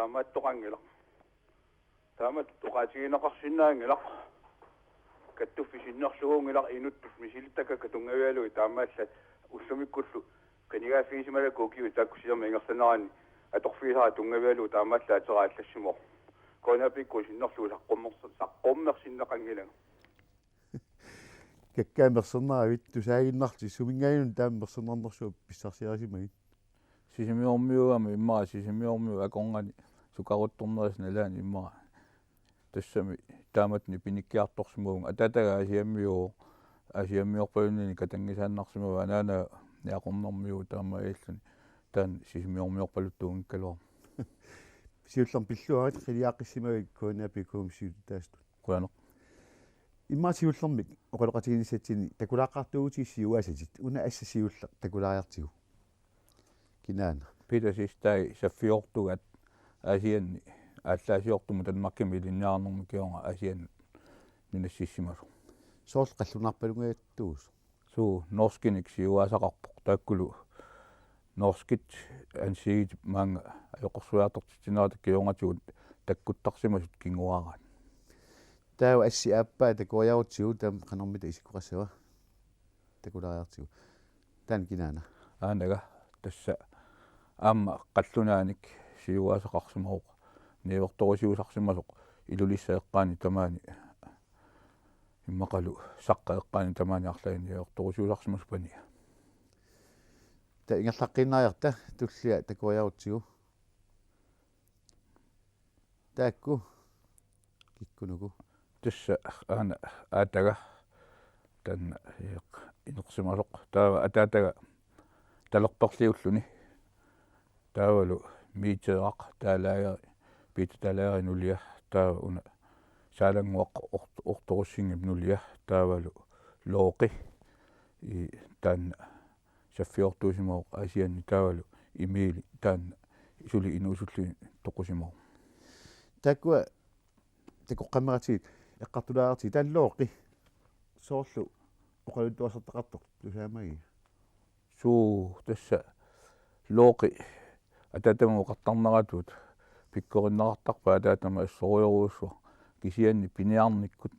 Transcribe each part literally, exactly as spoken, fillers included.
Taamaattoqanngilaq. Taamatut oqaatigineqarsinnaanngilaq. Kattuffik sinnerlugunngilaq inuttut misilittakkakka tunngavigalugit taamaallaat ullumikkullu qinigaaffigisimalakku ukiut taakku sisamat ingerlaneranni atorfigisara tunngavigalugu taamaallaat ateraa allassimavoq. K N A P-kkut sinnerlugu saqqummersi-, saqqummersinneqanngilanga. Kakkaak mersornaravit tusaaginnarlutit suminngaanniit taama mersornarnersuaq pissarsiarisimagit? Sisimiormiuugama immaqa Sisimiormiut akornanni sukaruttornerisa nalaani immaqa. Tassami taamatut nipinikkiartorsimavunga. Ataataga Aasiammiuuvoq, Aasiammiorpalunnilu katanngisaannarsimavoq, anaana Niaqornarmiuuvoq taamaalilluni. Taanna Sisimiormiorpaluttuunngikkaluarpoq. Siullermik pilluarit qiliaqqissimavit K N A P-kkut siulittaasutut. Qujanaq. Immaqa siullermik oqaloqatigiinnissatsinni takulaaqqaartuuvutit siuaasatit. Una assut siulleq takulaariartigu. Kinaana? Peter Sistai saffiortugaat Aasianni aallaasiortumut Danmarkimut ilinniarnermut kingorna Aasiannut nunassissimasoq. Soorlu qallunaarpalunngajattuusoq? Suu, norskinik siuaasaqarpoq taakkulu norskit ansigit maanga ajoqersuiartortitsinerata kingornatigut takkuttarsimasut kinguaaraat. Taava assi aappaa takoriarutsigu taama qanormita isikkoqassava? Takulaariartigu. Taanna kinaana? Aanaga tassa aamma qallunaanik siuaasaqarsimavoq niuertorusiusarsimasoq Ilulissat eqqaanni tamaani immaqalu Saqqat eqqaanni tamaani arlaanni niuertorusiusarsimasoq pania. Taava ingerlaqqiinnariarta tullia takoriarutsigu. Taakku kikkunuku? Tassa aana aataga taanna ineqsimasoq. Taava ataataga talerperliulluni. Taavalu Miiteeraq Taalaageri, Piita Taalaageri nulia, taava una Saalannguaq Ort-, Ortorussinngip nulia, taavalu Looqi, i, taanna saffiortuusimavoq Aasianni, taavalu Emili taanna suli inuusulluni toqusimavoq. Taakkua takoqqammeratsigit eqqartulaariartigit, taanna Looqi soorlu oqaluttuassartaqartoq tusaamagiga? Suu, tassa Looqi ataatamut oqartarneratut pikkorinneqartarpaa, ataatama assorujorujussuaq, kisianni piniarnikkut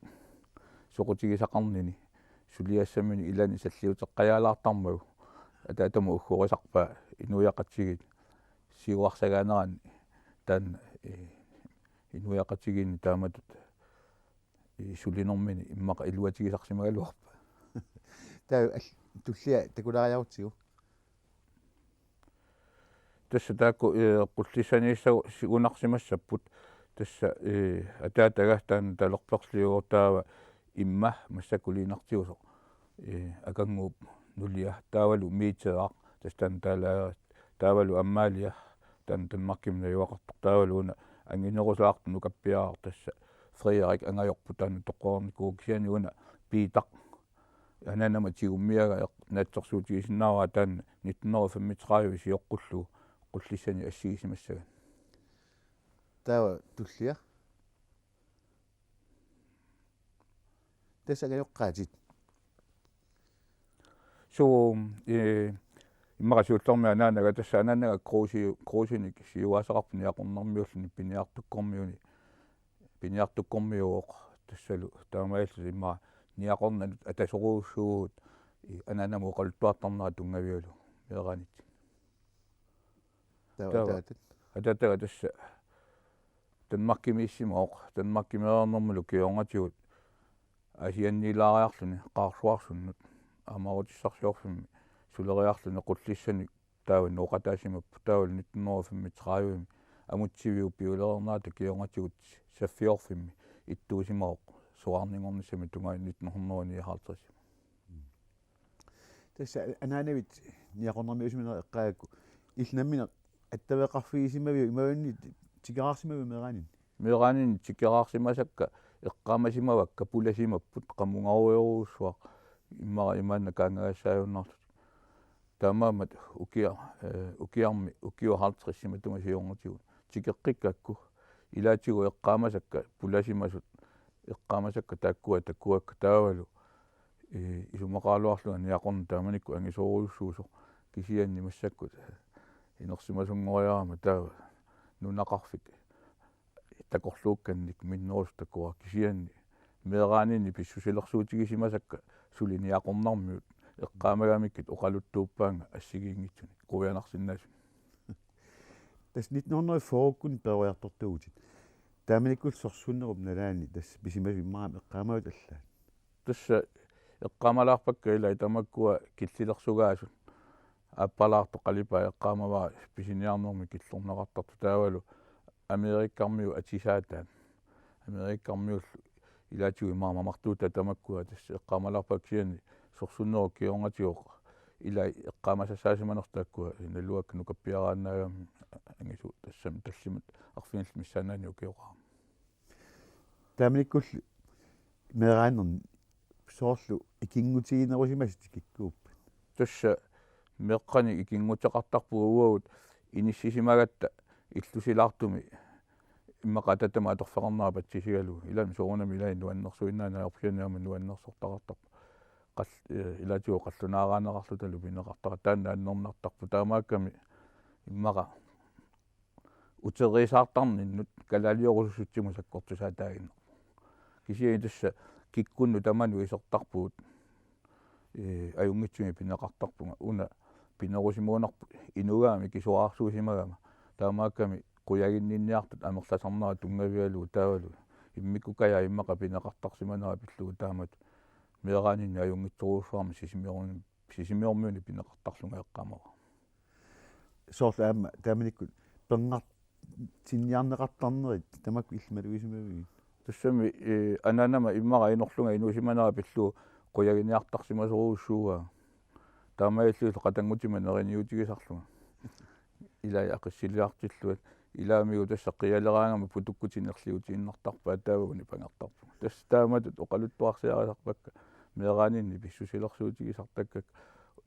soqutigisaqarnini suliassaminut ilani salliuteqqajaalaartarmagu ataatamut uggorisarpaa inuiaqatigiit siuarsagaaneranni, taanna, eh, inuiaqatigiinni taamatut i sulinermini immaqa iluatigisarsimagaluarpaa. Taava al-, tullia takulaariarutsigu. Tassa taakku, eh, Qullissaniissagut siunarsimassapput. Tassa, eh, ataataga taanna talerperliuvoq, taava Imma massakkut ilinniartiusoq, eh, Akannguup nulia, taavalu Miiteeraq, tassa taanna Taalaageri, taavalu Amalia, taanna Danmarkimut najugaqartoq, taavalu una anginerusaartoq nukappiaraq tassa Frederik angajorpoq, taanna toqqornikuuvoq, kisianni una Piitaq anaanama tigummiagaa eq-, naatsorsuutigisinnaavara, taanna nitten hundrede og femogtredive sioqqullugu Qullissani assigisimassagami. Taava tullia? Tassa angajoqqaatit. Suu, eh, immaqa siullermik anaanaga, tassa anaanaga Kruse-, Krusenik siuaasaqarpoq Niaqornarmiuulluni, Piniartukkormiuni, Piniartukkormiuuvoq, tassalu taamaalilluta immaqa Niaqornanut atasorujussuuvugut, eh, anaanama oqaluttuartarnera tunngavigalugu meeraanitsinnut. Taava, taava ataatat? Ataataga tassa Danmarkimiissimavoq, Danmarkimeereernermulu kingornatigut Aasianniilaariarluni Qaarsuarsunnut aammaarutissarsiorfimmi suleriarluni Qullissani taava nooqataasimapput, taavalu nitten hundrede og femogtredive-mi Amutsiviup piulereernerata kingornatigut Saffiorfimmi ittuusimavoq soraarninngornissamut tungaanut nitten hundrede og nioghalvtreds. Tassa anaanavit Niaqornarmiuusimanerat eqqaagakku, illit nammineq attaveqarfigisimaviuk, imaluunniit tikeraarsimaviuk meeraaninni? Meeraaninni tikeraarsimasakka eqqaamasimavakka, pulasimapput, qamungarujorujussuaq immaqa imaanna kaangagassaajunnarlutik. Taamaammat ukia-, eh, ukiarmi, ukiut halvtredsit matuma siornatigut tikeqqikkakku, ilaatigut eqqaamasakka, pulasimasut eqqaamasakka taakkua takuakka, taavalu, eh, isumaqaraluarlunga Niaqornaq taamanikkut angisoorujussuusoq, kisianni massakkut, eh, inersimasunngoriarama taava nunaqarfik takorluukkannik minnerusut takuara, kisianni meeraaninni pissusilersuutigisimasakka suliniaqornarmiut eqqaamagamikkit oqaluttuuppaannga assigiinngitsunik quianarsinnaasunik. Tassa nitten hundrede og fyrre-kkut peroriartortuuvutit. Taamanikkut sorsunnerup nalaani tassa pisimasut immaqa eqqaamavit allaat? Tassa eqqaamalaarpakka ilai tamakkua killilersugaasut. Aappalaartoq qalipaat eqqaamavara pisiniarnermik killorneqartartut taavalu Amerikkarmiut atisaataat. Amerikkarmiullu ilaatigut immaqa mamartuutaat tamakkua tassa eqqaamalaarpakka, kisianni sorsunnerup kingornatigut ilai eqqaamasassaasimanersut taakkua naluakka nukappiaraannaagamik angisuut tassami tallimat arfinillit missaannaanni ukioqarami. Taamanikkullu meeraanerni soorlu ikinngutiginerusimasut tikikkuuppat? Tassa meeqqanik ikinnguteqartarpugut uagut inissisimagatta illusilaartumik immaqa ataatama atorfeqarnera patsisigalugu. Ilami soorunami ilai nuannersuinnaaneq ajorpoq, kisianni aamma nuannersortaqartarpoq. Qall-, eh, ilaatigut qallunaaraanneqarlutalu pineqartaqaat, taanna annernartarpoq. Taamaakkami immaqa uteriisaartarninnut kalaaliorusussutsimut sakkortusaataaginnarpoq. Kisianni tassa kikkunnut tamanut isertarpugut, ee, ajunngitsumik pineqartarpunga. Una pinerusimagunarpoq inuugaami kisuaarsuusimagama. Taamaakkami qujaginninniartut amerlasarnerat tunngavigalugu taavalu immikkukajaat immaqa pineqartarsimanera pillugu taamatut meeraaninni ajunngitsorujussuarmik Sisimiormiuni, Sisimiormiuni pineqartarlunga eqqaamavara. Soorlu aamma taamanikkut pernartinniarneqartarnerit tamakku illit malugisimavigit? Tassami, eh, anaanama immaqa inorlunga inuusimanera pillugu qujaginiartarsimasorujussuuara. Taamaalillutillu qatanngutima neriniutigisarlunga. Ilai aqissiliartillugu. Ilaamigut tassa qialeraangama putukkutit nerliutiinnartarpaat, taava unipangertarpunga. Tassa taamatut oqaluttuarsiarisarpakka meeraaninni pissusilersuutigisartakkakka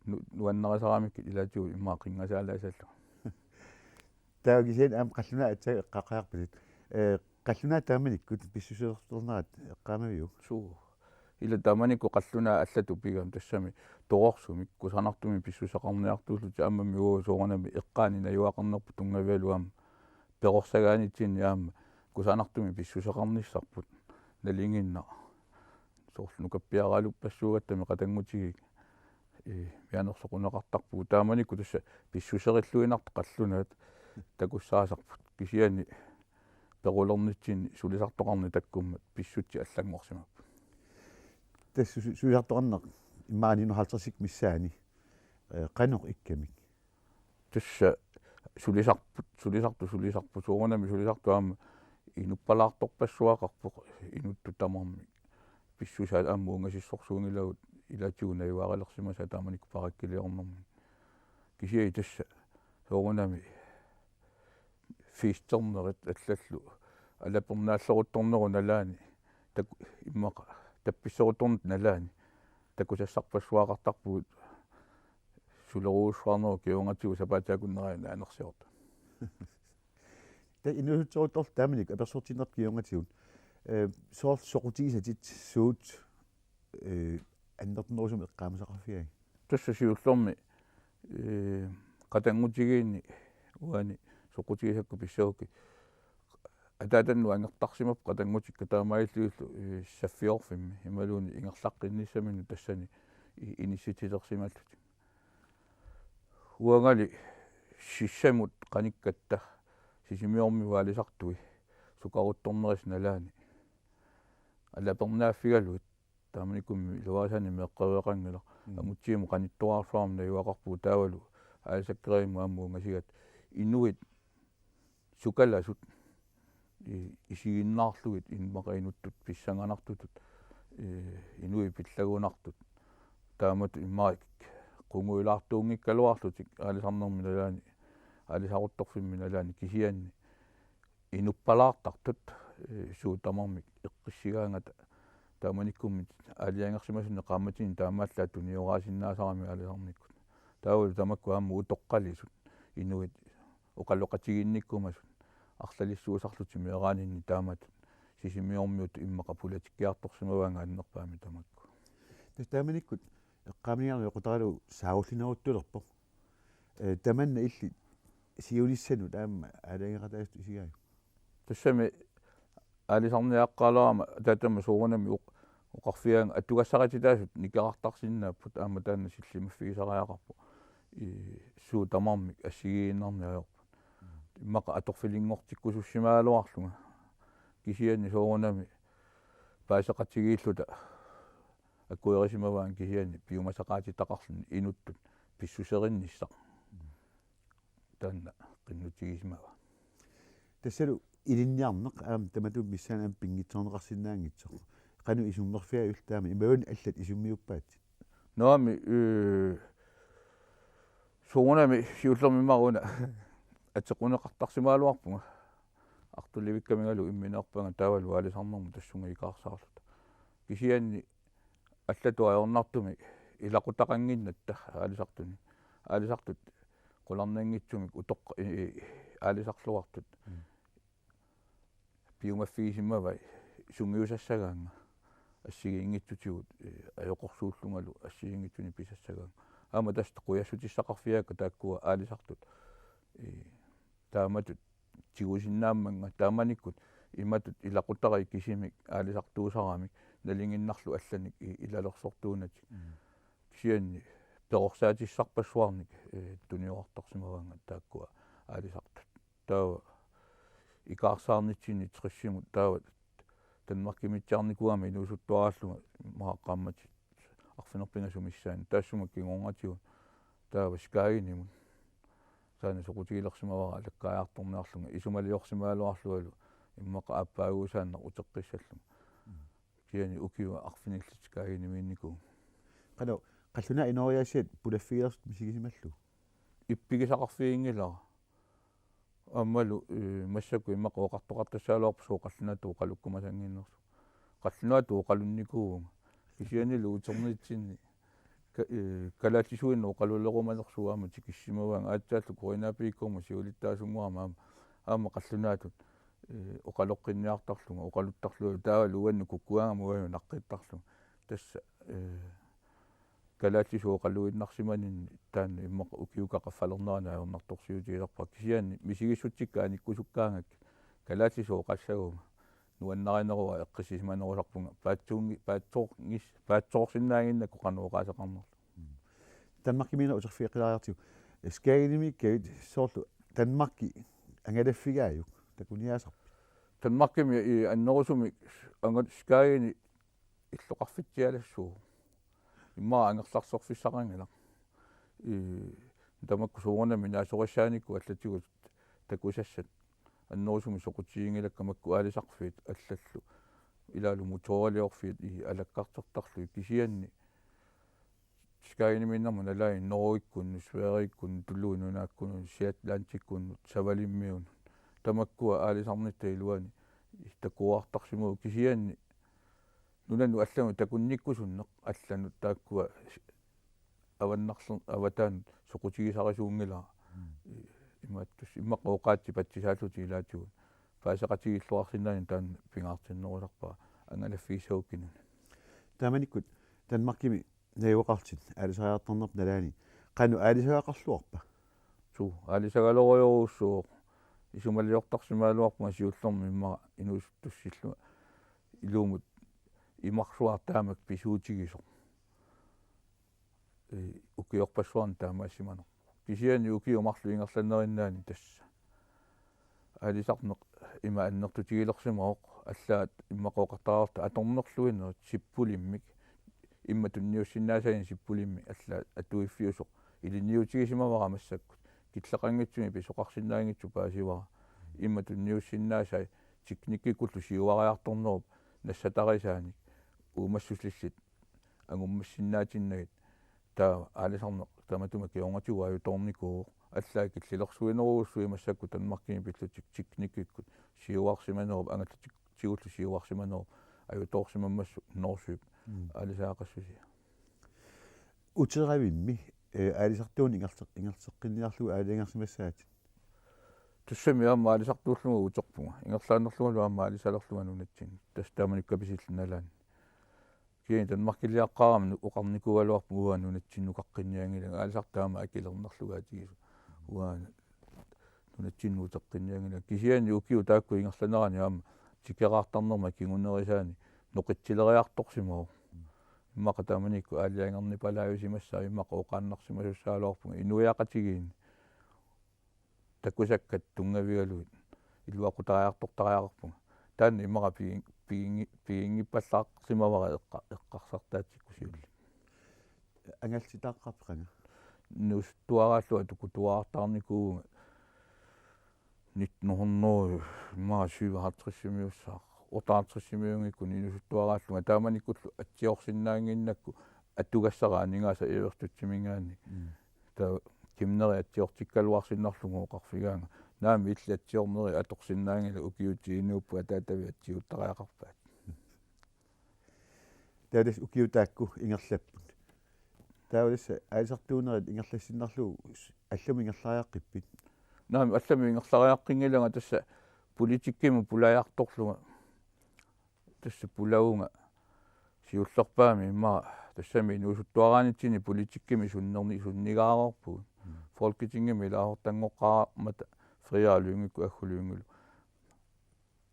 nu-, nuannarisaramikkit ilaatigut immaqa qinngasaalaassallunga. Taava kisianni aamma qallunaat aatsaat eqqaaqaarpatit. Ee, qallunaat taamanikkut pissusilersornerat eqqaamaviuk? Suu. Ila taamanikkut qallunaat allatut pigami, tassami tororsumik kusanartumik pissuseqarniartuullutik, aammami uagut soorunami eqqaani najugaqarnerput tunngavigalugu aamma perorsagaanitsinni aamma kusanartumik pissuseqarnissarput nalinginnaq. Soorlu nukappiaraaluppassuugattami qatanngutigiit, ee, mianersoquneqartarpugut. Taamanikkut tassa pissuserilluinnartut qallunaat takussaasarput. Kisianni perulernitsinni sulisartoqarneq takkummat pissutsit allanngorsimapput. Tassa su-, sulisartoqarneq immaqa nitten halvtredsikkut missaani, ee, qanoq ikkamik? Tassa sulisarput, sulisartut, sulisarput, soorunami sulisartut aamma inuppalaartorpassuaqarpoq, inuttut tamarmik. Pissusaat aamma ungasissorsuunngilagut ilaatigut najugarilersimasaat taamanikkut parakkiliornermini. Kisianni tassa soorunami festernerit allallu alapernaalleruttornerup nalaani tak-, immaqa tappisseruttornerp nalaani takusassarpassuaqartarpugut sulerujussuarnerup kingornatigut sapaatip akunnera naanersiortoq. Taava inuusuttoruttorlutit taamanikkut apersortinnerput kingornatigut, ee, soorlu soqutigisatit suut, ee, annertunerusumik eqqaamasaqarfigigit? Tassa siullermik, ee, qatanngutigiinni uani soqutigisakka pissagukkit. Ataatannut angertarsimapput qatanngutikka, taamaalillugillu, ee, saffiorfimmi imaluunniit ingerlaqqinnissaminnut tassani i-, inissitilersimallutik. Uangali sissamut qanikkatta Sisimiormiut aalisartui sukaruttornerisa nalaani alapernaaffigalugit, taamanikkummi iluarisaani meeqqeriveqanngilaq. Mm. Angutsimut qanittuararsuarmik najugaqarpugut taavalu aalisakkerivimmut aamma ungasigatta inuit sukalasut i-, isiginnaarlugit immaqa inuttut pissanganartutut, ee, inuit pillagunartut. Taamatut immaqa qungujulaartuunngikkaluarlutik aalisarnermi nalaani, aalisaruttorfimmi nalaani, kisianni inuppalaartartut, ee, suut tamarmik eqqissigaangata taamanikkummi aalajangersimasunni qaammatini taamaallaat tunioraasinnaasarami aalisarnikkut. Taavalu tamakku aamma utoqqalisut inuit oqaloqatiginnikkumasut arlalissuusarlutik meeraaninni taamatut Sisimiormiutut immaqa politikkiartorsimavaannga annerpaamik tamakku. Tassa taamanikkut eqqaamaniarneq oqutaralugu saarullineruttulerpoq. Ee, tamanna illit siunissanut aamma aalajangeqataasutut isigaajuk? Tassami aalisarniaqqaalaarama taatama soorunami oq-, oqarfigaanga atugassaqartitaasut nikerartarsinnaapput aamma taanna sillimaffigisariaqarpoq. Ii, suut tamarmik assigiinnarneq ajorput. Immaqa atorfilinngortikkusussimagaluarlunga. Kisianni soorunami paaseqatigiilluta akuerisimavaanga kisianni piumasaqaatitaqarluni inuttut pissuserinnissaq. Taanna qinnutigisimava. Tassalu ilinniarneq aamma tamatuma missaani aamma pinngitsoorneqarsinnaanngitsoq. Qanoq isummerfigaat illit taama imaluunniit allat isummiuppaat? Naamik, ee, soorunami siullermik immaqa una ateqquneqartarsimagaluarpunga. Artulivikkamigalu imminerpanga taavalu aalisarnermut tassunga ikaarsaarluta. Kisianni allatut ajornartumik ilaqutaqannginnatta aalisartunik. Aalisartut qularnanngitsumik utoqqa-, i-, i-, aalisarluartut. Mm. Piumaffigisimavai sungiusassagaannga assigiinngitsutigut, ee, ajoqersuullungalu assigiinngitsunik pisassagaannga. Aamma tassa qujassutissaqarfigaakka taakkua aalisartut, ee, taamatut tigusinnaammannga taamanikkut imatut ilaqutariit kisimik aalisartuusaramik nalinginnarlu allanik i-, ilalersortuunatik. Mm. Kisianni perorsaatissarpassuarnik, ee, tuniorartarsimavaannga taakkua aalisartut. Taava ikaarsaarnitsinni tressimut taava Danmarkimiitsiarnikuugama inuusuttuaraallunga maani qaammatit arfineq-pingasut missaanni taassuma kingornatigut taava Skagenimut. Taanna soqutigilersimavara alakkaajartorniarlunga isumaliorsimagaluarlungalu immaqa aappaaguusaannaq uteqqissallunga. Kisianni ukiut arfinillit Skagenimiinnikuuvunga. Qanoq, qallunaat inooriaasiat pulaffigilersut misigisimallugu? Ippigisaqarfiginngilara. Aammalu, ee, massakkut immaqa oqartoqartassagaluarpoq sooq qallunaatut oqalukkumasanngitsoq. Qallunaatut oqalunnikuuvunga. Kisiannili uternitsinni ka-, ee, kalaallisuinnaq oqalulerumanersugut aamma tikissimavaannga aatsaallu Corina Piikkuma siulittaasunnguama aamma, aamma qallunaatut, ee, oqaloqqinniartarlunga, oqaluttarlunga taavalu uannut kukkugaangama uagut naqqittarlunga. Tassa, ee, kalaallisut oqaluinnarsimaninni taanna immaqa ukiukkut qaffalernerani ajornartorsiutigisarpara kisianni misigissutsikka anikkusukkaangakkit kalaallisut oqallaguma nuannarineruara eqqissisimanerusarpunga paatsuungi-, paatsoorngis-, paatsoorsinnaannginnakku qanoq oqaaseqarnerlugu. Danmarkimiinneq uterfigeqqilaariartigu. Skagenimiikkavit soorlu Danmarki angalaffigaajuk takuniaasarpit? Danmarkimi i annerusumik angal Skageni illoqarfitsialassuuvoq. Immaqa angerlarserfissaqanngilaq. Ii, tamakku soorunami naasorissaanikkut allatigut takusassat. Annerusumik soqutiginngilakka makku aalisarfiit allallu. Ilaalu motoriliorfiit ii alakkartertarlugit kisianni Skagenimiinnermut nalaani Norgekkunnut, Sverigekkut, Tuluit Nunaakkunnut, Shetlantikkunnut, Savalimmiunut. Tamakkua aalisarnitta iluani takuartarsimavoq kisianni nunanut allanut takunnikkusunneq allanut taakkua avannarler-, avataanut soqutigisarisuunngilara. Mm. Imaattus immaqa oqaatsit patsisaallutik ilaatigut paaseqatigiilluarsinnaaneq taanna pingaartinnerusarpara angalaffigissagukkit nunat. Taamanikkut Danmarkimi najugaqarlutit aalisariartornerput nalaani. Qanoq aalisagaqarluarpa? Suu, aalisagalorujorujussuuvoq. Isumaliortarsimagaluarpunga siullermik immaqa inuusuttussillunga ilumut imarsuaq taamak pisuutigisoq. Ee, ukiorpassuarni taamaassimaneq. Kisianni ukiut marluk ingerlanerinnaani tassa aalisarneq ima annertutigilersimavoq, allaat immaqa oqartariaqartoq atornerluinerit sippulimmik, immaqa tunniussinnaasagit sippulimmik allaat atuiffiusoq ilinniutigisimavara massakkut, killeqanngitsumik pisoqarsinnaanngitsoq paasivara, immaqa tunniussinnaasai teknikkikkullu siuariartornerup nassatarisaanik uumassusillit angummassinnaatinnagit. Taava aalisarneq tamatuma kingornatigut ajutoornikuuvoq. Allaat killilersuinerujussuit massakkut Danmarkimi pillutik teknikkikkut siuarsimanerup, angallatigullu siuarsimanerup ajutoorsimammassuk Northøp. Mm. Aalisagaqassusia. Uteravimmi, ee, aalisartuunik ingerleq-, ingerleqqinniarlugu aalajangersimassaatit? Tassami aamma aalisartuullunga uterpunga. Ingerlaannarlungalu aamma aalisalerlunga nunatsinni. Tassa taamanikkut Kapisillit nalaanni. Kisianni Danmarkiliaqqaarama oqarnikuugaluarpunga uanga nunatsinnukaqqinnianngilanga aalisartut aamma akilernerlugaatigisut. Uanga nunatsinnut uteqqinnianngilanga. Kisianni ukiut taakku ingerlaneranni aamma tikeraartarnerma kingunerisaani noqitsileriartorsimavoq. Immaqa taamanikkut aalajangernipalaajusimassaaq, immaqa oqaannarsimasussaagaluarpunga inuiaqatigiinni takusakkat tunngavigalugit iluaqutariartortariaqarpunga. Taanna immaqa pigin-, pigin-, piginngippallaarsimavara eqqa-, eqqarsartaatsikkut siulliit. Angallatitaaqqaarpit qanga? Inuusuttuaraallunga atukutuarartaarnikuuvunga nitten hundrede, immaqa syvoghalvtredsimiussaaq, otteoghalvtredsimiunngikkuni inuusuttuaraallunga taamanikkullu atsiorsinnaannginnakku atugassara aningaasaq Everstedtiminngaanniit. Mm. Taava Kimneri atsiortikkaluarsinnarlugu oqarfigaanga: Naamik, illit atsiornerit atorsinnaanngillat, ukiutit inuupput ataatavit atsiuuttariaqarpaat. Taava tassa ukiut taakku ingerlapput. Taava tassa aalisartuunerit ingerlassinnarlugu allamut ingerlariaqqippit? Naamik, allamut ingerlariaqqinnginnama tassa politikkimut pulajartorlunga. Tassa pulavunga siullerpaamik immaqa tassami inuusuttuaraanitsinni politikkimi sunnerni-, sunnigaarpugut. Mm. Folketingimi ilaasortanngoqqaarmata Frederik Lyngekkut Aggu Lyngelu.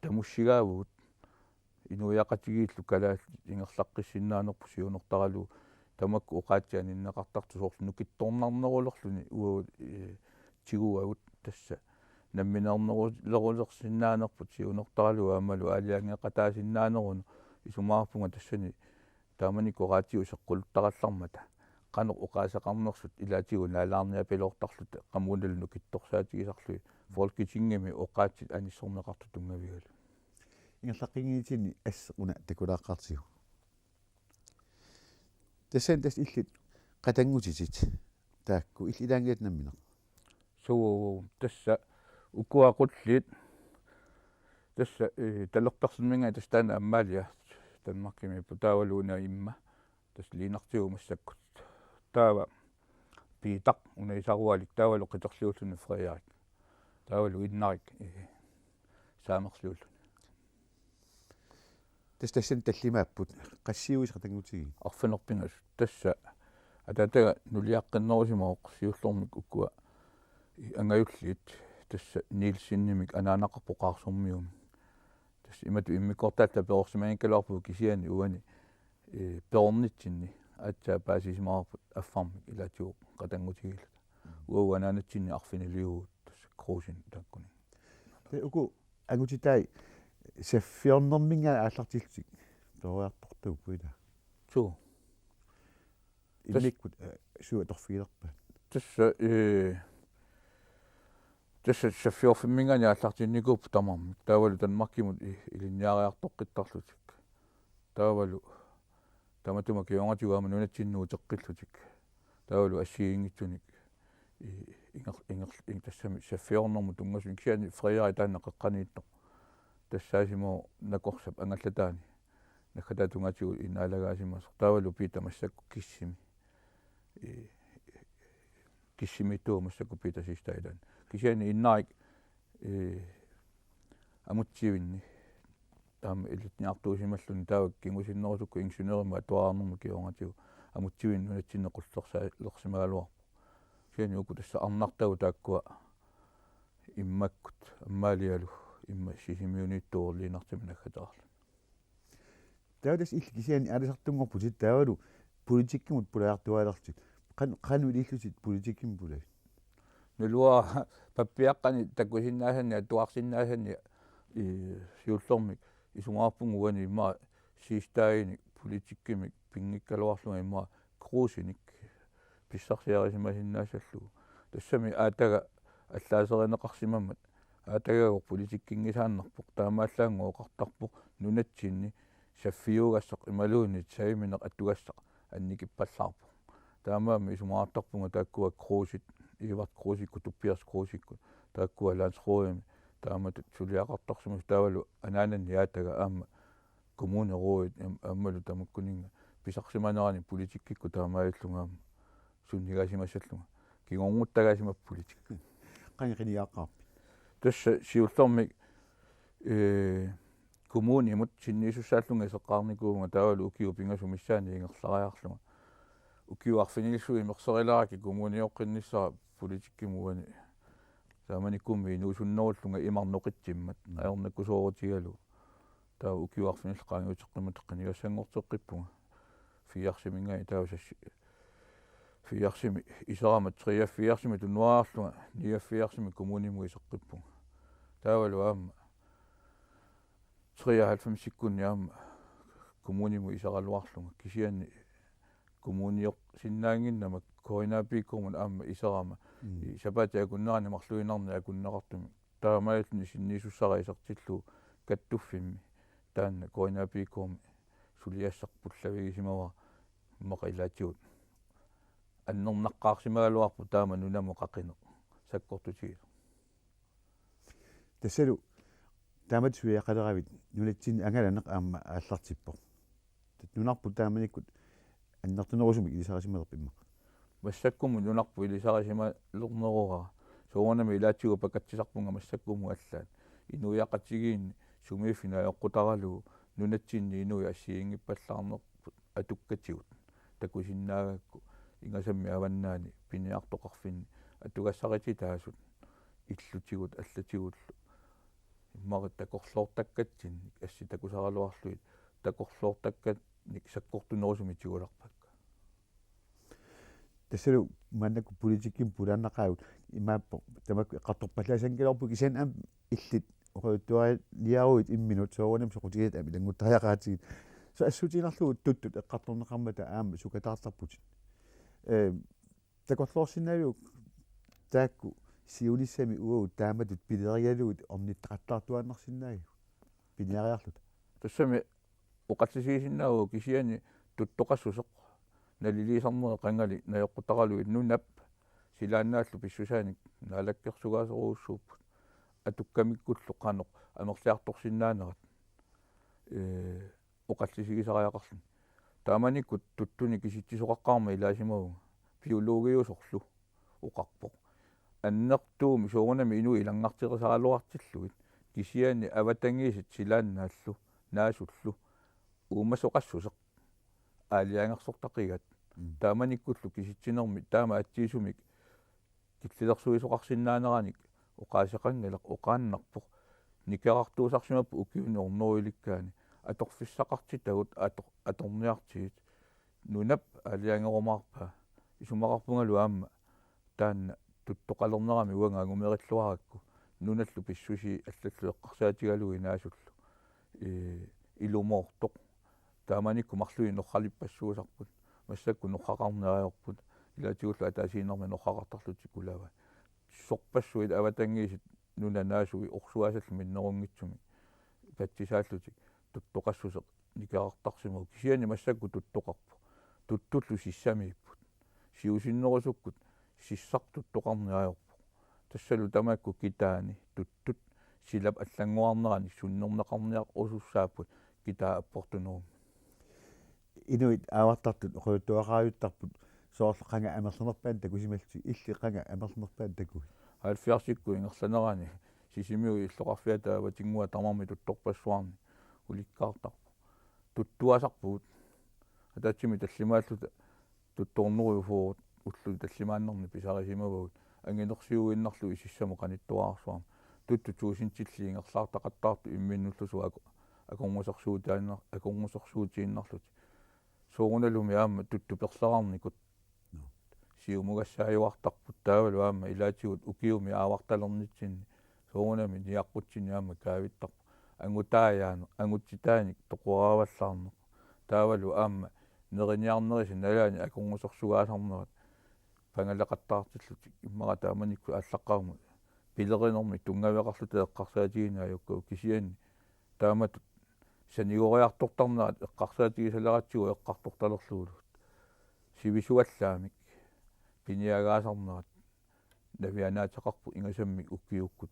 Tamussigaavugut. Inuiaqatigiillu kalaallit ingerlaqqissinnaanerput siunertaralugu tamakku oqaatsit aninneqartartut soorlu nukittornarnerulerluni uagut, eh, tiguagut tassa namminernerulersinnaanerput siunertaralugu aammalu aalajangeeqataasinnaaneruneq isumaqarpunga tassani taamanikkut oqaatsigut seqquluttarallarmata qanoq oqaaseqarnersut ilaatigut naalaarniapiloortarluta qamuunalu nukittorsaatigisarlugit Folketingimi oqaatsit anissorneqartut tunngavigalugit. Ingerlaqqinngitsinni assut una takulaartigu. Tassani tassa illit qatanngutitit taakku, illit ilaanngillat nammineq? Suu, tassa ukua qulliit. Tassa, eh, talerperserminngaanniit tassa taanna Amalia Danmarkimiippoq, taavalu una imma. Tassa liinartigut massakkut. Taava Piitaq una isarualik, taavalu qiterliulluni Frederik. Taavalu Innarik, eh, saamerliulluni. Tassa tassani tallimaapput. Qassiuisa qatanngutigit? Arfineq-pingasut. Tassa ataataga nuliaqqinnerusimavoq siullermik ukua angajulliit. Tassa Nielsenimik anaanaqarpoq Qaarsormiumik. Tassa imatut immikkoortaalluta perorsimanngikkaluarpugut kisianni uani, eh, perornitsinni aatsaat paasisimavarput affarmik ilaatigut qatanngutigiilluta. Uagut anaanatsinni arfiniliuvugut tassa Kruseni taakkuninnga. Taava uku angutitai saffiornerminngaanniit aallartillutik peroriartortuupput, ilaa? Suu. Tassa immikkut, eh, suut atorfigilerpaat? Tassa, eh, tassa saffiorfimminngaanniit aallartinnikuupput tamarmik. Taavalu Danmarkimut i-, ilinniariartoqqittarlutik. Taavalu tamatuma kingornatigut aamma nunatsinnut uteqqillutik. Taavalu assigiinngitsunik i-, inger-, inger-, ing-, tassami saffiornermut tunngasunik, kisianni Frederik taanna qeqqaniittoq. Tassaasimavoq nakorsap angallataani naggataata tungaatigut inaalagaasimasoq. Taavalu Piitaq massakkut Kissimi. I-, Kissimiittuuvoq massakkut Piitaq sidste etape. Kisianni Innarik, eh, amutsivinni taama ilinniartuusimalluni, taava kingusinnerusukkut ingeniørimut atuarnermut kingornatigut amutsivinni nunatsinni qullersaalersimagaluarpoq. Kisianni uku tassa arnartagut taakkua immakkut, Amalialu imma Sisimiuniittuuvoq liinartimik naggateqarluni. Taava tassa illit kisianni aalisartunngorputit taavalu politikkimut pulajartuaalerlutit. Qan-, qanoq iliorlutit politikkimut pulagit? Naluara pappiaqqanik takusinnaasanni, atuarsinnaasanni, i-, siullermik isumaqarpunga uani immaqa siistaaginik politikkimik pinngikkaluarlunga immaqa Krusenik pissarsiarisimasinnaassallugu. Tassami aataga allaaserineqarsimammat aatagagooq politikkinngisaannarpoq, taamaallaannguaq oqartarpoq nunatsinni saffiugassaq imaluunniit savimineq atugassaq annikippallaarpoq. Taamaammat isumaqartarpunga taakkua Kruset, Evert Krusekkut, Tobias Krusekkut, taakkua landsrådimi taamatut suliaqartarsimasut, taavalu anaananni aataga aamma kommunerådit aam-, aammalu tamakkuninnga pisarsimanerani politikkikkut taamaalillunga aamma sunnigaasimassallunga. Kingornuttagaasimapput politikki. Qanga qinigaaqaarpit? Tassa siullermik, eh, kommunimut sinniisussaallunga iseqqaarnikuuvunga, taavalu ukiut pingasut missaanni ingerlariarlunga. Ukiut arfinilissuit imerserilerakkit kommunioqqinnissara politikkimut uani Taamanikkummi inuusunnerullunga imarnoqitsimmat, mm, ajornakusoorutigalugu. Taava ukiut arfinillit qaangiuteqqimmat qinigassanngorteqqippunga. Firsimingaanniit taava sassi-, firsimi iserama treogfirsimi tunuariarlunga, niogfirsimi kommunimut iseqqippunga. Taavalu aamma treoghalvfemsikkunni aamma kommunimut iseraluarlunga. Kisianni kommuniorsinnaannginnama KNAPK-mut aamma iserama. Mm. I sapaatip akunnerani marluinnarni akunneqartumi. Taamaalilluni sinniisussara isertillugu kattuffimmi. Taanna KNAPK-mi suliassaq pullavigisimavara, immaqa ilaatigut annernaqqaarsimagaluarpoq taama nunamut qaqineq sakkortutigisoq. Tassalu taamatut suliaqaleravit nunatsinni angalaneq aamma aallartippoq. Nunarput taamanikkut annertunerusumik ilisarisimalerput immaqa? Massakkumut nunarput ilisarisimalernerugara. Soorunami ilaatigut pakatsisarpunga massakkumut allaat. Inuiaqatigiinni sumiiffinni ajoqutaralugu nunatsinni inuit assigiinngippallaarnerput atukkatigut. Takusinnaagakku ingasammik avannaani piniartoqarfinni atugassarititaasut illutigut allatigullu. Immaqa takorloortakkatsinnik assit takusaraluarlugit takorloortakkanik sakkortunerusumik tigularpakka. Tassalu maannakkut politikkimik pulaarnaqaagut imaappoq tamakku eqqartorpallaassanngikkaluarpugut kisianni aamma illit oqaluttuariaruit imminut soorunami soqutigisat aamma ilannguttariaqartigit. Soorlu assutigiinnarlugu tuttut eqqartorneqarmata aamma sukataartarputit. Ee, takorloorsinnaaviuk taakku siunissami uagut taamatut pilerigalugit ornittaqattaartuaannarsinnaagigut piniariarluta? Tassami oqallisigisinnaavagut kisianni tuttoqassuseq naliliisarnerit qangali najoqqutaralugit nunap silaannaallu pissusaanik naalakkersugaasorujussuupput atukkamikkullu qanoq amerliartorsinnaanerat, ee, oqallisigisariaqarluni. Taamanikkut tuttunik kisitsisoqaqqaarmat ilaasimavunga. Biologiusorlu oqarpoq. Annertuumik soorunami inuit ilanngarterisaraluartillugit kisianni avatangiisit silaannaallu naasullu uumasoqassuseq aalajangersortaqigaat. Mm. Taamanikkullu kisitsinermi taama atsiisumik killilersuisoqarsinnaaneranik oqaaseqanngilaq, oqaannarpoq. Nikerartuusarsimapput ukiuni ornorilikkaani atorfissaqartitagut ator-, atorniartigit nunap aalajangerumaarpaa. Isumaqarpungalu aamma taanna tuttoqalernerami uanga angumerilluarakku nunallu pissusii allallu eqqarsaatigalugit naasullu, ee, ilumoortoq. Taamanikkut marlunnik norralippassuusarput. Massakkut norraqarneq ajorput. Ilaatigullu ataasiinnarmik norraqartarlutik kulavaat. Sorpassuit avatangiisit nunap naasui orsuaasallu minnerunngitsumik patsisaallutik tuttoqassuseq nikerartarsimavoq. Kisianni massakkut tuttoqarpoq. Tuttullu sissamiipput. Siusinnerusukkut sissaq tuttoqarneq ajorpoq. Tassalu tamakku kitaani tuttut silap allanngorarneranik sunnerneqarniarusussaapput kitaap apportunerummat. Inuit aavartartut oqaluttuaqarajuttarput soorlu qanga amerlanerpaat takusimallutik, illit qanga amerlanerpaat takuit? Halvfjerdsikkut ingerlanerani Sisimiut illoqarfiata avatinnguaq tamarmik tuttorpassuarnik ulikkaartarput. Tuttuasarpugut. Ataatsimik tallimaalluta tuttornerujuuvoq, ullut tallimaannarnik pisarisimavagut anginersiuinnarlugit sissamut qanittuararsuarmik. Tuttut tuusintillit ingerlaartaqattaartut imminnullusooq ako-, akornusersuutiinnar-, akornusersuutiinnarlutik. Soorunalumi aamma tuttuperlerarnikut siumugassaajuartarput taavalu aamma ilaatigut ukiumi aavartalernitsinni soorunami niaqqutsinni aamma kaavittarput. Angutaajaaneq, angutsitaanik toqoraavallaarneq. Taavalu aamma neriniarnerisa nalaani akornusersugaasarnerat pangaleqattaartillutik immaqa taamanikkut aallaqqaammut pilerinermik tunngaveqarluta eqqarsaatigineq ajokkavut kisianni taamatut sanigoriartortarnerat eqqarsaatigisaleratsigu eqqartortalerlugulu. Sivisuallaamik piniagaasarnerat navianaateqarpoq ingasammik ukiukkut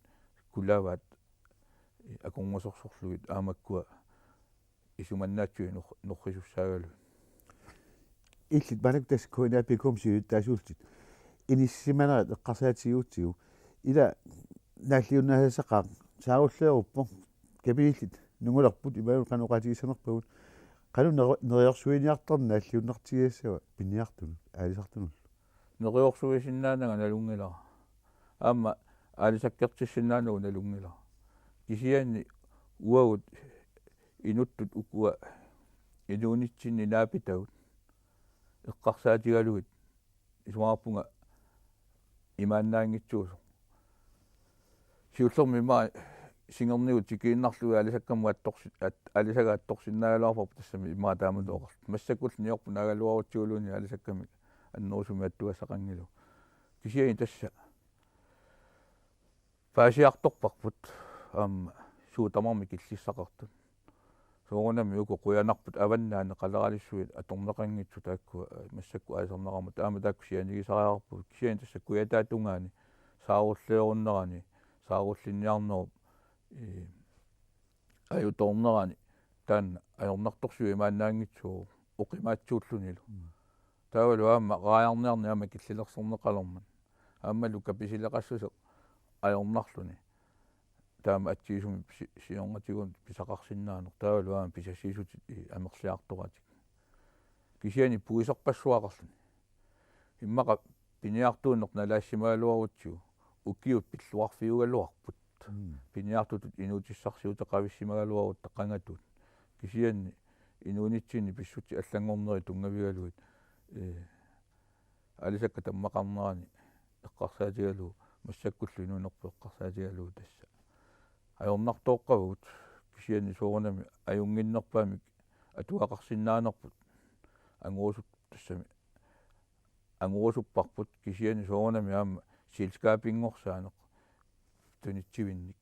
kulavaat akornusersorlugit aamakkua isumannaatsui nor-, norrisussaagaluit. Illit maannakkut tassa KNAPK-mi siulittaasuullutit inissisimanerat eqqarsaatigigutsigu ila naalliunnaasaqaaq saarulleeruppoq, kapiillit nungulerput imaluunniit qanoq oqaatigissanerpagut, qanoq neri-, neriorsuiniartarneq naalliunnartigigassava piniartunut aalisartunullu? Neriorsuisinnaananga nalunngilara. Aamma aalisakkertissinnaanagu nalunngilara. Kisianni uagut inuttut ukua inuunitsinni naapitagut eqqarsaatigalugit isumaqarpunga imaannaanngitsuusoq. Siullermik ima singernigut tikiinnarlugit aalisakkamut attorsi-, at-, aalisagaq attorsinnaagaluarparput tassami ima taamatut oqarluni. Massakkullu niorput naagaluarutsiguluunniit aalisakkamik annerusumik attugassaqanngilagut. Kisianni tassa paasiartorparput aamma suut tamarmik killissaqartut. Soorunami uku qujanarput avannaani qaleralissuit atorneqanngitsut taakku, eh, massakkut aalisarneqarmata aamma taakku sianigisariaqarput. Kisianni tassa kujataatungaani saarulliorunnerani, saarullinniarnerup, eh, ajutoornerani taanna ajornartorsiut imaannaanngitsuuvoq oqimaatsuullunilu. Mm. Taavalu aamma raajarniarneq aamma killilersorneqalermat. Aammalu kapisileqassuseq ajornarluni. Taama atsigisumik si-, siornatigut pisaqarsinnaaneq. Taavalu aamma pisassiissutit i-, amerliartoratik. Kisianni puiserpassuaqarluni. Immaqa piniartuuneq nalaassimagaluarutsigu ukiut pilluarfiugaluarput. Mm. Piniartutut inuutissarsiuteqavissimagaluarutta qangatut. Kisianni inuunitsinni pissutsit allanngornerit tunngavigalugit, eh, aalisakkat tammaqarnerani eqqarsaatigalugu massakkullu inuunerput eqqarsaatigalugu tassa ajornartooqqavagut. Kisianni soorunami ajunnginnerpaamik atugaqarsinnaanerput angorusup-, tassami angorusupparput kisianni soorunami aamma selskabinngorsaanneq tunitsivinnik.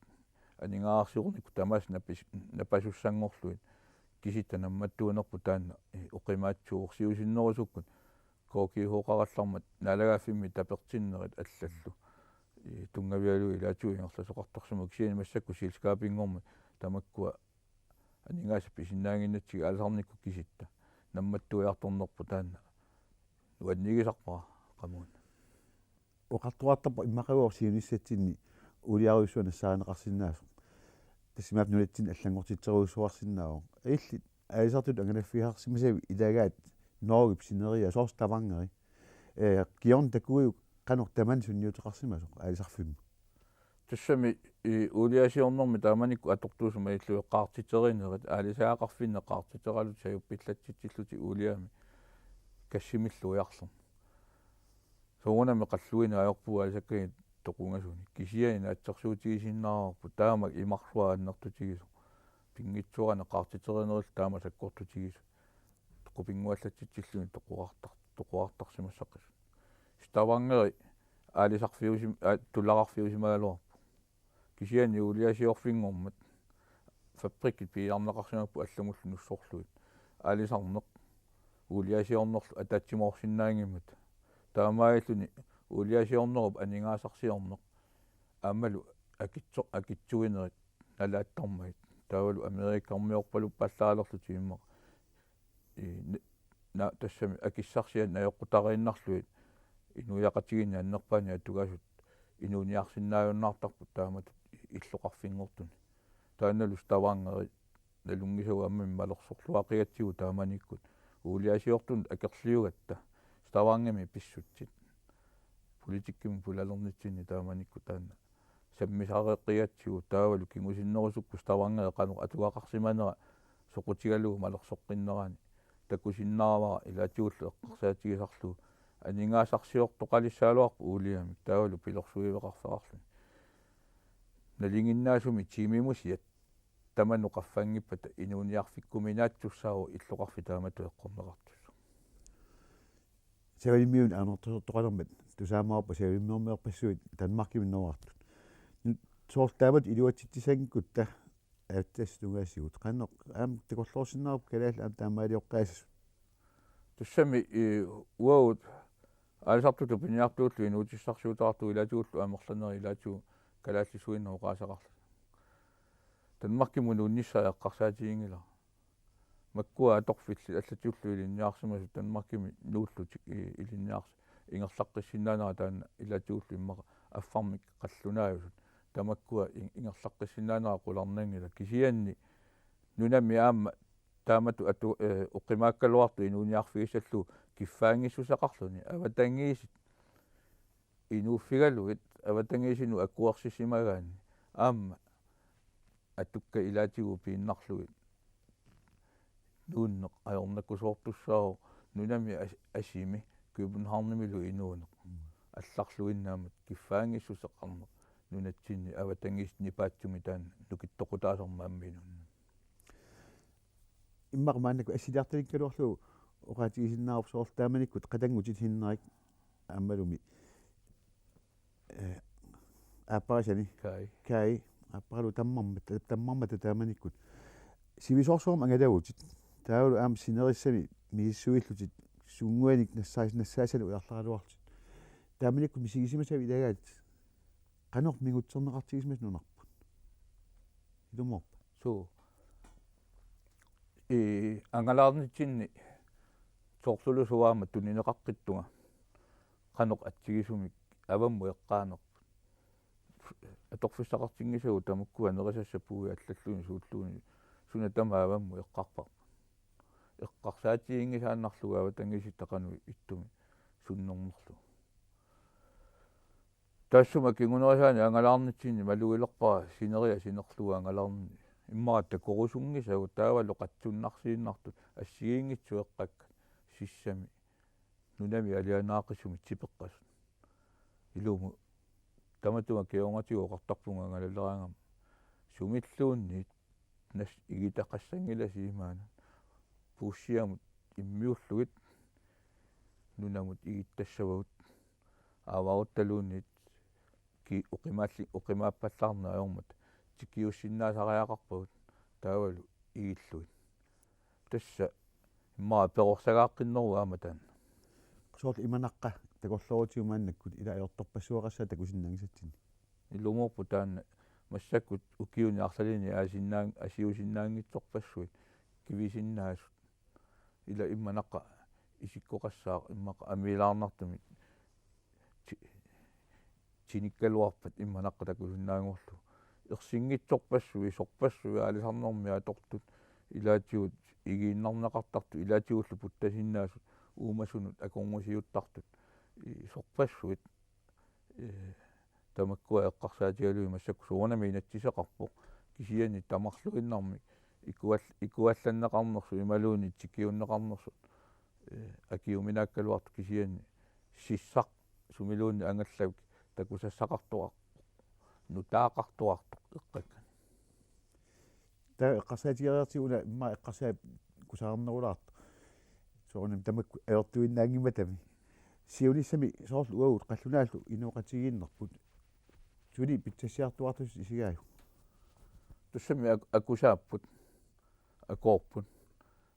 Aningaasarsiornikkut tamaasa napis-, napasussanngorlugit kisitta nammattuunerput taanna, eh, oqimaatsuuvoq siusinnerusukkut K G H-qarallarmat naalagaaffimmi tapertinnerit allallu. Eh, tunngavigalugu ilaatigut ingerlasoqartarsimapput kisianni massakkut selskabinngormat tamakkua aningaasat pisinnaannginnatsigit aalisarnikkut kisitta nammattuiartornerput taanna nuannigisarpara qamuuna. Oqartuartarpoq immaqaluunniit siunissatsinni uuliarujussuaq nassaarineqarsinnaasoq. Tassami aamma nunatsinni allanngortitserujussuarsinnaavoq. Illit aalisartutut angalaffigisarsimasavit ilagaat Norgep sineriak soorlu Stavangeri. Eh, kingorna takuuk qanoq tamanna sunniuteqarsimasoq aalisarfimmut. Tassami, i, uuliasiornermi taamanikkut atortuusut malillugu eqqartuterinerit, aalisagaqarfinni eqqartuteralugit sajuppillatsitsillutik uuliamik gassimillu ujarlerneq. Soorunami qalluineq ajorpugut aalisakkanik toqungasunik. Kisianni naatsorsuutigisinnaavarput taama imarluaq annertutigisoq. Pinngitsoorani eqqartuterinerillu taama sakkortutigisut. Qupinnguallatsitsillugit toqorartar-, toqorartarsimassaqqisut. Stavangeri aalisarfiusim-, aa, tulaqarfiusimagaluarpoq. Kisianni uuliasiorfinngormat fabrikkit piiarneqarsimapput allamullu nussorlugit. Aalisarneq uuliasiornerlu ataatsimoorsinnaanngimmata. Taamaalilluni uuliasiornerup aningaasarsiorneq aammalu akitso-, akitsuinerit nalaattarmagit. Taavalu Amerikarmiorpaluppallaalerlutik immaqa. I, n-, na-, tassami akissarsiat najoqqutariinnarlugit inuiaqatigiinni annerpaani atugasut inuuniarsinnaajunnaartarput taamatut illoqarfinngortuni. Taannalu Stavangeri nalunngisagut aamma malersorluaqigatsigu taamanikkut uuliasiortunut akerliugatta. Stavangerimi pissutsit. Politikkimi pulalernitsinni taamanikkut taanna sammisareqigatsigu taavalu kingusinnerusukkut Stavangeri qanoq atugaqarsimanera soqutigalugu malersoqqinnerani takusinnaavara ilaatigullu eqqarsaatigisarlugu aningaasarsiortoqalissagaluarpoq uuliamik taavalu pilorsuiveqarfeqarluni. Nalinginnaasumik tiimimusiat tamanut qaffanngippata inuuniarfikkuminaatsussaavoq illoqarfik taamatut eqqorneqartussaq. Savalimmiunut ajornartorsiortoqalermat tusaamaarpa Savalimmiormiorpassuit Danmarkimi nooraartut. Soorlu taamatut iluatsitsissanngikkutta aatsaat tungaasigut. Qanoq aamma takorloorsinnaavarput kalaallit aamma taamaalioqqaasasut. Tassami, i, uagut aalisartutut piniartuullu inuutissarsiuteqartugut ilaatigullu amerlanerit ilaatigut kalaallisuinnaq oqaaseqarluni. Danmarkimut nuunnissaa eqqarsaatiginngilara. Makkua atorfillit allatigullu ilinniarsimasut Danmarkimi nuullutik i-, ilinniars-, ingerlaqqissinnaanera taanna ilaatigullu immaqa affarmik qallunaajusut. Tamakkua in-, ingerlaqqissinnaanera qularnanngilaq. Kisianni nunami aamma taamatut atu-, eh, oqimaakkaluartoq inuuniarfigissallugu kiffaanngissuseqarluni. Avatangiisit inuuffigalugit avatangiisinut akuersisimagaanni aamma atukkat ilaatigut piinnarlugit nuunneq ajornakusoortussaavoq nunami as-, asimi Københavnimilu inuuneq. Allarluinnaammat kiffaanngissuseqarneq nunatsinni avatangiisit nipaatsumik taanna nukittoqutaasarmat amminut. Immaqa maannakkut assiliartalikkaluarlugu oqaatigisinnaavarput soorlu taamanikkut qatanngutit Hinnerik aammalumi eh, aapparisani Kai. Kai, aapparalu tammarmat, tammarmat taamanikkut. Sivisoorsuarmut angalavutit. Taavalu aamma sinerissami misissuillutit sunnguanik nassaas-, nassaasanik ujarleraluarlutit. Taamanikkut misigisimasavit ilagaat qanoq mingutserneqartigisimasut nunarput. Ilumoorpa? Suu. Ii, angalaarnitsinni soorluluunniit aamma tunineqaqqittunga qanoq atsigisumik avammut eqqaanerput. Atorfissaqartinngisagut tamakkua nerisassat puui allalluni suulluunniit suna tamaat avammut eqqarparput. Eqqarsaatiginngisaannarlugu avatangiisitta qanoq ittumik sunnernerlugu. Taassuma kingunerisaanik angalaarnitsinni malugilerpara sineriak sinerlugu angalaarnini. Immaqa takorusunngisagut taavalu qatsunnarsiinnartut assigiinngitsut eqqakkat sissami nunami alianaaqisumik tipeqqasut. Ilumut tamatuma kingornatigut oqartarpunga angalaleraangama sumilluunniit nas-, igitaqassanngilasi imaanut. Puussiamut immiullugit nunamut igittassavagut. Aavaruttaluunniit ki-, oqimaalli-, oqimaappallaarneq ajormat tikiussinnaasariaqarpagut taavalu igillugit. Tassa immaqa perorsagaaqqinneruvoq aamma taanna. Soorlu imanaqqa takorloorutigu maannakkut ila ajortorpassuaqassaaq takusinnaanngisatsinnik. Ilumoorpoq taanna massakkut ukiuni arlalinni aasinnaan-, asiusinnaanngitsorpassuit kivisinnaasut. Ila imanaqqa isikkoqassaaq immaqa amiilaarnartumik ti-, tinikkaluarpat imanaqqa takusinnaanngorlugu. Ersinngitsorpassuit, sorpassuit aalisarnermi atortut, ilaatigut igiinnarneqartartut, ilaatigullu puttasinnaasut, uumasunut akornusiuttartut, i-, sorpassuit, ee, tamakkua eqqarsaatigalugit massakkut soorunami inatsiseqarpoq, kisianni tamarluinnarmik ikual-, ikuallanneqarnersut imaluunniit tikiunneqarnersut, ee, akiuminaakkaluartut kisianni sissaq sumiluunniit angallavik takusassaqartoqarpoq, nutaaqartoqartoq eqqakkat. Taava eqqarsaatigereertigu una immaqa eqqarsaat kusaarnerulaartoq. Soorunami tamakku ajortuinnaanngimmatami. Siunissami soorlu uagut qallunaallu inooqatigiinnerput. Suli pitsassiartuartussat isigaajuk? Tassami ak-, akusaapput. Akoorput.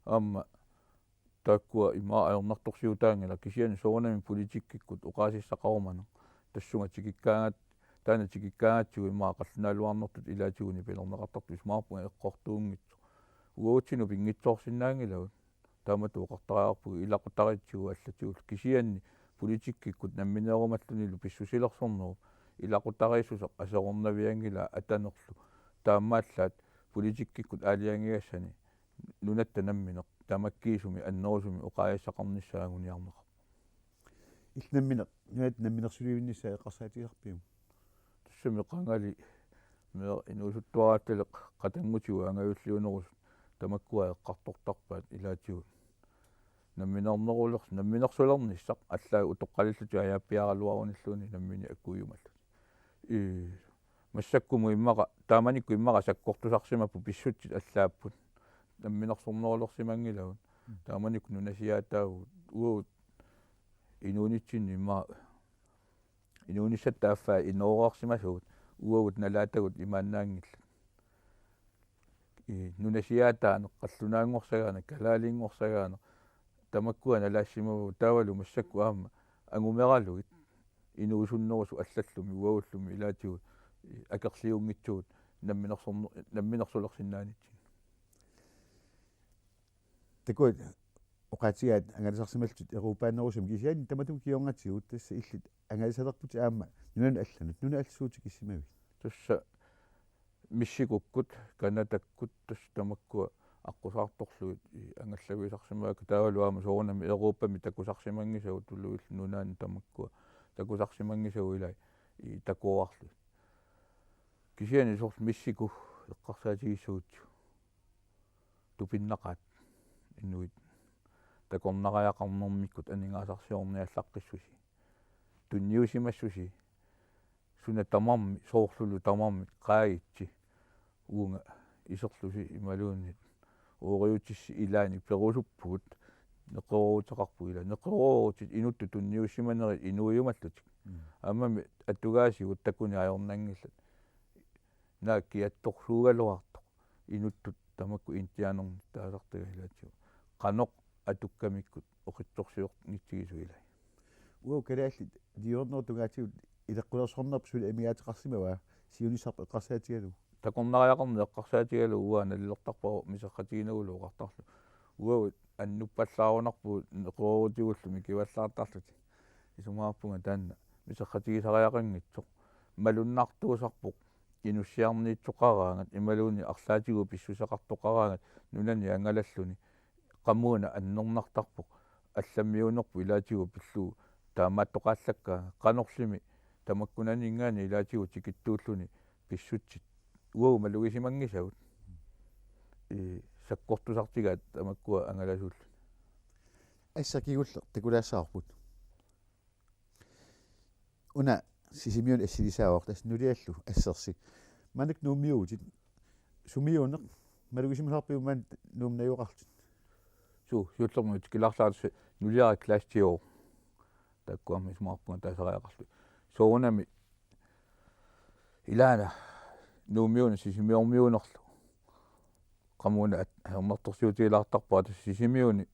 Aamma taakkua immaqa ajornartorsiutaanngilaq kisianni soorunami politikkikkut oqaasissaqarumaneq. Tassunga tikikkaangat-, taanna tikikkaangatsigu immaqa qallunaaluarnertut ilaatigut nipilerneqartartut isumaqarpunga eqqortuunngitsoq. Uagutsinnut pinngitsoorsinnaanngilagut. Taamatut oqartariaqarpugut ilaqutariitsigut allatigullu. Kisianni politikkikkut nammineerumallunilu pissusilersornerup ilaqutariissuseq aserornavianngilaa atanerlu. Taamaallaat politikkikkut aalajangigassani nunatta nammineq tamakkiisumik annerusumik oqaaseqarnissaa anguniarneqarpoq. Illit nammineq, nunatta namminersulivinnissaa eqqarsaatigisarpiuk? Tassami qangali meeqqat inuusuttuaraattaleq qatanngutigut angajulliunerusut tamakkua eqqartortarpaat ilaatigut. Namminerneruler-, namminersulernissaq allaat utoqqalillutik ajaappiaraluarunilluunniit nammineq akuujumallutik. Ii, massakkumut immaqa, taamanikkut immaqa sakkortusarsimapput pissutsit allaapput. Namminersornerulersimanngilagut. Mm. Taamanikkut nunasiaataavugut. Uagut inuunitsinni immaqa inuunissatta affaa inooreersimasugut. Uagut nalaatagut imaannaanngillat. Ii, nunasiaataaneq, qallunaanngorsagaaneq, kalaalinngorsaagaaneq, tamakkua nalaassimavagut taavalu massakkut aamma angumeralugit inuusunnerusut allallumi uagullumi ilaatigut, ii, akerliunngitsugut namminersorner-, namminersulersinnaanitsinnut. Takuat oqaatigaat angalasarsimallutit Europaanerusumik kisianni tamatuma kingornatigut tassa illit angalasalerputit aamma nunanut allanut, nunat allat suut tikissimavigit? Tassa Mexicookkut, Canadakkut tassa tamakkua aqqusaartorlugit, ii, angallavisarsimavakka taavalu aamma soorunami Europami takusarsimanngisagut tuluillu nunaanni tamakkua takusarsimanngisagut ilai. i takuarlugit. Kisianni soorlu Mexico eqqarsaatigissagutsigu tupinnaqaat inuit takornariaqarnermikkut aningaasarsiorniallaqqissusi. Tunniusimassusi suna tamarmi soorlulu tamarmi qaagitsi uunga iserlusi imaluunniit uuriutissi ilaanni perusuppugut neqerooruteqarpugut ila neqeroorutit inuttut tunniusimanerit inuujumallutik. Mm. Aammami atugaasigut takuneq ajornanngillat. Naak kiattorsuugaluartoq inuttut tamakku indianermik taasartagaat ilaatigut. Qanoq atukkamikkut oqitsorsiornitsigisut ilai. Uagut kalaallit niuernerup tungaatigut ileqqulersornerput suli amigaateqarsimavaa siunissarput eqqarsaatigalugu? Takornariaqarneq eqqarsaatigalugu uanga nalilertarpara miserratiginagu oqartarlugu. Uagut annuppallaarunarpugut neqeroorutigullu mikivallaartarlutik. Isumaqarpunga taanna miserratigisariaqanngitsoq. Malunnartuusarpoq inussiarniitsoqaraangat imaluunniit arlaatigut pissuseqartoqaraangat nunani angalalluni. Qamuuna annernartarpoq allammiunerput ilaatigut pillugu taamaattoqaallakkaangat qanorlimi tamakkunaninngaanniit ilaatigut tikittuulluni pissutsit uagut malugisimanngisagut. Ii sakkortusartigaat tamakkua angalasuulluni. Assaq kingulleq takulaassavarput. Una Sisimiuni assilisaavoq tassa nuliallu assersi. Maannakkut Nuummiuuvutit sumiuuneq malugisimasarpiuk maani Nuummi najugaqarlutit? Suu, siullermik tikillarlaartusi nuliara klassiuvoq. Taakkuami isumaqarpunga taasariaqarlutik. Soorunami ilaana Nuummiuna Sisimiormiunerlu qamuuna at-, ajornartorsiutigilaartarpara tassa Sisimiuni,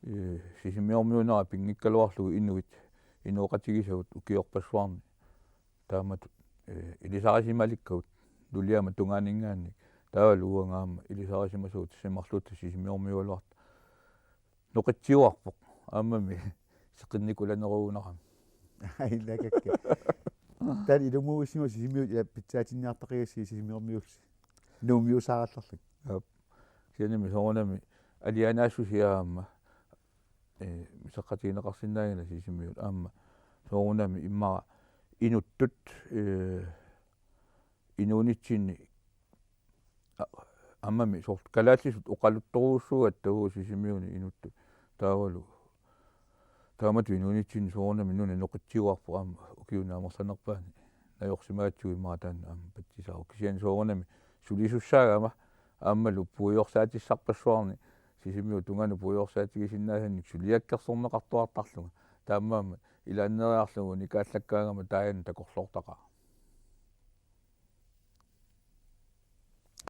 ee, Sisimiormiunera pinngikkaluarlugu inuit inooqatigisagut ukiorpassuarni. Taamatut, ee, ilisarisimalikkagut nuliama tungaaninngaanniit taavalu uanga aamma ilisarisimasagut tassa marluutta Sisimiormiugaluartoq. Noqitsiuarpoq aammami seqinnikuunerugunarami. Aillakakka. Taanna ilumuussimasoq Sisimiut ila pitsaatinniartaqigassi Sisimiormiullusi. Nuummiusaarallarlugit. Aap. Kisiannimi soorunami alianaassusia aamma, ee, miserratigineqarsinnaanngilaq Sisimiut aamma soorunami immaqa inuttut, ee, inuunitsinni a-, aammami soorlu kalaallisut oqaluttorujussuugatta uagut Sisimiuni inuttut taavalu. Taamatut inuunitsinni soorunami nuna noqitsiuarpoq aamma ukiuni amerlanerpaani najorsimagatsigu immaqa taanna aamma patsisaavoq. Kisianni soorunami sulisussaagama aammalu puigorsaatissarpassuarni Sisimiut tungaanut puigorsaatigisinnaasannginnik suliakkersorneqartuartarlunga. Taamaammat ilaanneeriarlugu nikaallakkaangama taajanni takorloortaqaaq.